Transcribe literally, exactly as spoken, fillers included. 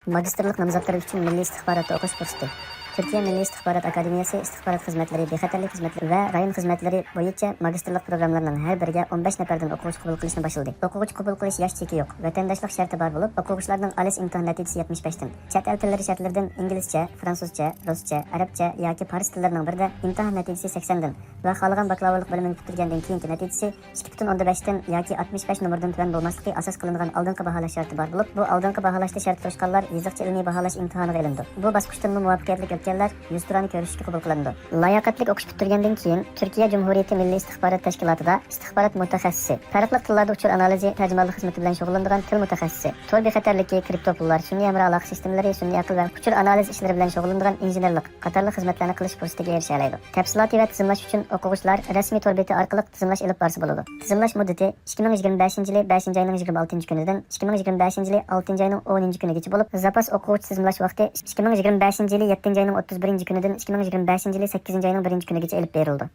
ماگىستىرلىق نامزاتلىرى ئۈچۈن مىللىي ئىستىخباراتتا ئوقۇش پۇرسىتى. تۈركىيە مىللىي ئىستىخبارات ئاكادېمىيەسى ئىستىخبارات خىزمەتلىرى، بىخەتەرلىك خىزمەتلىرى ۋە رايون خىزمەتلىرى بويىچە ماگىستىرلىق پروگراممىلىرىنىڭ ھەر بىرىگە ئون بەش نەپەردىن ئوقۇغۇچى قوبۇل قىلىشنى باشلىدى. ئوقۇغۇچى قوبۇل قىلىش ياش چېكى يوق، ۋەتەنداشلىق شەرتى بار بولۇپ، ئوقۇغۇچىلارنىڭ ئالىس ئىمتىھان نەتىجىسى يەتمىش بەشتىن، چەت ئەل تىللىرى شەرتلىرىدىن ئىنگلىزچە، فرانسۇزچە، رۇسچە، ئەرەبچە ياكى پارس تىللىرىنىڭ بىرىدە ئىمتىھان نەتىجىسى سەكسەندىن ۋە خالىغان باكلاۋۇرلۇق بىلىمىنى پۈتتۈرگەندىن كېيىنكى نەتىجىسى ئىككى پۈتۈن ئوندىن بەشتىن ياكى ئاتمىش بەش نومۇردىن تۆۋەن بولماسلىقى ئاساس قىلىنغان ئالدىنقى باھالاش شەرتى بار بولۇپ، بۇ ئالدىنقى باھالاشتا شەرت قوشقانلار يېزىقچە ئىلمىي باھالاش ئىمتىھانىغا ئېلىنىدۇ. بۇ باسقۇچتىنمۇ مۇۋەپپەقىيەتلىك ئۆتكەنلەر يۈزتۇرانە كۆرۈشۈشكە قوبۇل قىلىنىدۇ. لاياقەتلىك ئوقۇش پۈتتۈرگەندىن كېيىن تۈركىيە جۇمھۇرىيىتى مىللىي ئىستىخبارات تەشكىلاتىدا ئىستىخبارات مۇتەخەسسىسى، پەرقلىق تىللاردا ئۇچۇر ئانالىزى، تەرجىمانلىق خىزمىتى بىلەن شۇغۇللىنىدىغان تىل مۇتەخەسسىسى، تور بىخەتەرلىكى، كرىپتو پۇللار، سۈنئىي ھەمراھ ئالاقە سىستېمىلىرى، سۈنئىي ئەقىل ۋە ئۇچۇر ئانالىز ئىشلىرى بىلەن شۇغۇللىنىدىغان ئىنژېنېرلىق قاتارلىق خىزمەتلەرنى قىلىش پۇرسىتىگە ئېرىشەلەيدۇ. تەپسىلاتى ۋە تىزىملاش ئۈچۈن ئوقۇغۇچىلار رەسمىي تور بېتى ئارقىلىق تىزىملاش ئېلىپ بارسا بولىدۇ. تىزىملاش مۇددىتى ئىككى مىڭ يىگىرمە بەشىنچى يىلى بەشىنچى ئاينىڭ يىگىرمە ئالتىنچى كۈنىدىن ئىككى مىڭ يىگىرمە بەشىنچى يىلى ئالتىنچى ئاينىڭ ئونىنچى كۈنىگىچە بولۇپ، زاپاس ئوقۇغۇچى تىزىملاش ۋاقتى ئىككى مىڭ يىگىرمە بەشىنچى يىلى يەتتىنچى ئاينىڭ ئوتتۇز بىرىنچى كۈنىدىن ئىككى مىڭ يىگىرمە بەشىنچى يىلى سەككىزىنچى ئاينىڭ بىرىنچى كۈنىگىچە ئېلىپ بېرىلىدۇ.